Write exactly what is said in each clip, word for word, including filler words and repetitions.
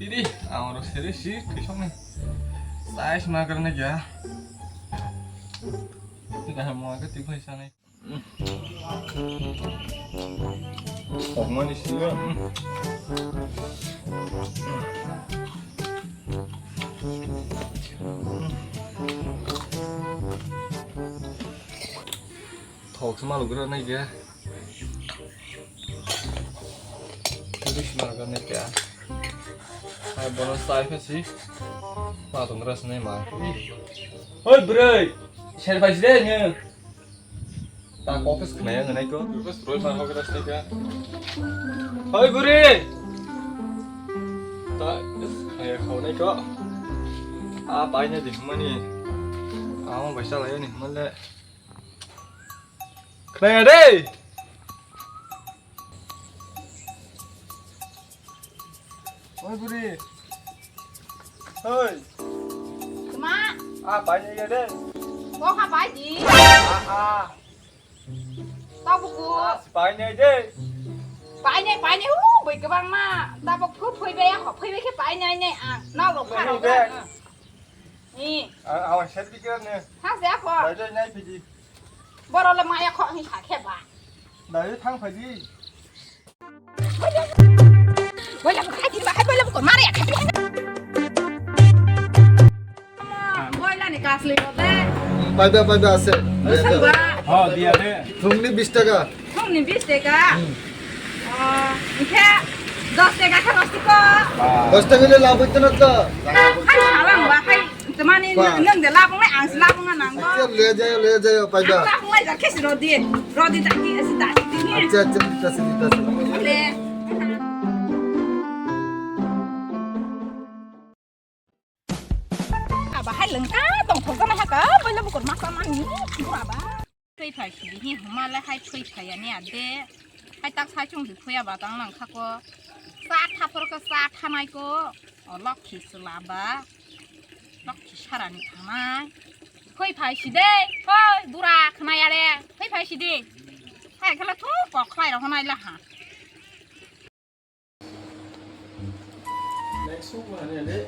Di, ang oro seri si, twisok ni. Size ma karna kya? Tidak mau ke tiba sana. Kokmani sini. Thok se malu gra nai kya. Tuli se malu gra nai kya. Hai bono sai phe si. Ma tong gra se nai ma. Oi bwrwi. Ser pai si de nge. Ta kok se khnaya nge nai ko. Ko se roi ma ho gra se nai kya. Oi bwrwi. Ta khnaya khau nai ko. A pai nai di mani. A mo bai sa lai ni male. Khnaya de. Oi bwrwi. Oi. Tma. A bai nai de. Bo kha bai di. A a. Tau buku. A si bai nai de. Bai nai, bai nai, u, bai kwbang ma. Tabuk phu phui bai, ho phui bai khe bai nai nai ang. Nau rok pha rok. Ni. A a set di kira ne. Ha se ako. Bai dai nai phidi. Boro le maya kho hi kha khe ba. Dai thang phidi. Boila bo khai di ba, hai boila bo ko mare khai di. Boila ni kasli ko de. Paida, paida ase. Busan ba. Ha, dia de. Thungni bis taka. Thungni bis taka. Hmm. Oh, ikhe dos taka khe rosti ko. Dos taka le laboi tana to. Hai salam ba, hai. Temani nang de labung nai, ang si labung nang go. Acha, le jayo, le jayo, paida. Labung nai, jakhe si rodi, rodi daki, si daki dini. Acha, acha, dita si, dita si. Le. Aba hai lengka tong thok jana haka, boila bukur masa mani, bura ba. Thwi phai sidi hi huma le hai thwi phai ani ade. Hai tak sai chung si phuya ba tang lang kha ko. Sa tha phor ko sa tha nai ko. O lokhi sula ba. Lokhi sara ni tha nai. Thwi phai sidi. Hoi bura khnai are. Thwi phai sidi. Hai khala thu kok khlai ro nai la ha. Next week mana ni, Dek?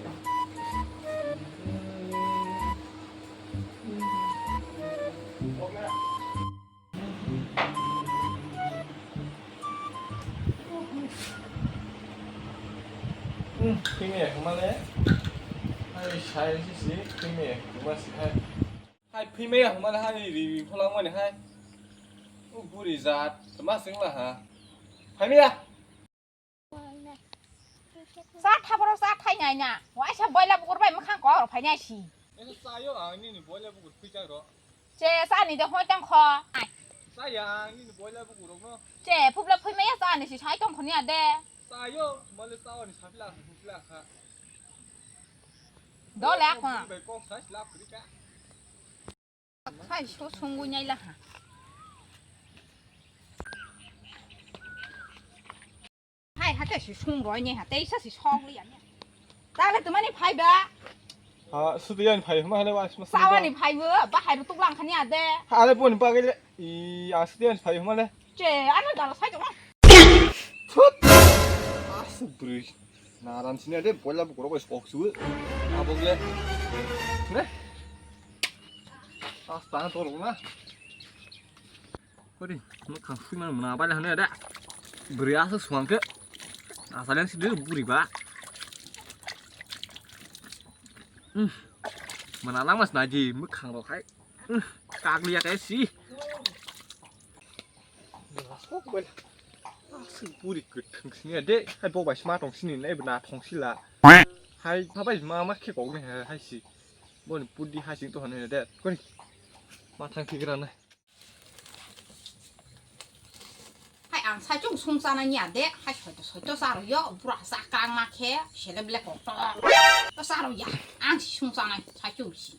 Hmm, kini ya, kemana ya? Hai, saya sih, sih, kini ya, kemana sih, hai? Hai, phimaya, kemana, hai, ri, ri, pholang mani, hai. Oh, buri jat, kemana sih lah, ha? Hai, maya. Sa tha phoro sa thai nai na. Waisa boila bukur bai mwkhang kok rok phai nai si. Esa sayo ang nini boila bukur phi chak ro. Che sa ni de hoi tang kho. Ai. Saya ang nini boila bukur rok no. Che phubla phui maya sa ni si sai tong khoni ade. Sayo male sao ni sapila sapila kha. Dole akma. Bai kok sai lap kri ka. Hai, so sungwi nai la ha. Hai, hate si sung roi ni ha, tei sa si sok li ya ni. Ta le tumani phai ba. Ha, suti yan phai ma le wa sma. Sawa ni phai bo, ba hai ru tuk lang khani ade. Ha le pon pa ge le. I, a suti yan phai ma le. Che, ana dal sai to. Thut. Asuk bri. Naran sini ade boila bukur bai sok su. Abok le. Ne? Asta na toro na. Kori, no khang sui mana mana bai hane ade. Bri asa suang ke. Asa leng sidi buri ba. Hmm. Mana lang mas naji mukhang rok hai. Hmm. Kagli ya kayak sih. Asuk buri kwthwng sini de, hai bo bai sma tong sini nai bwna thong sila. Hai, ha bai ma ma khe kok ne hai si. Boni pudi hai sing to hane de. Kori. Ma thang thigra nai. Hai ang sai chung sung chana nya de, hai soito soito charo yo, bura sa kang ma khe, sele bele kok to. To charo ya, ang si sung chana sai chung si.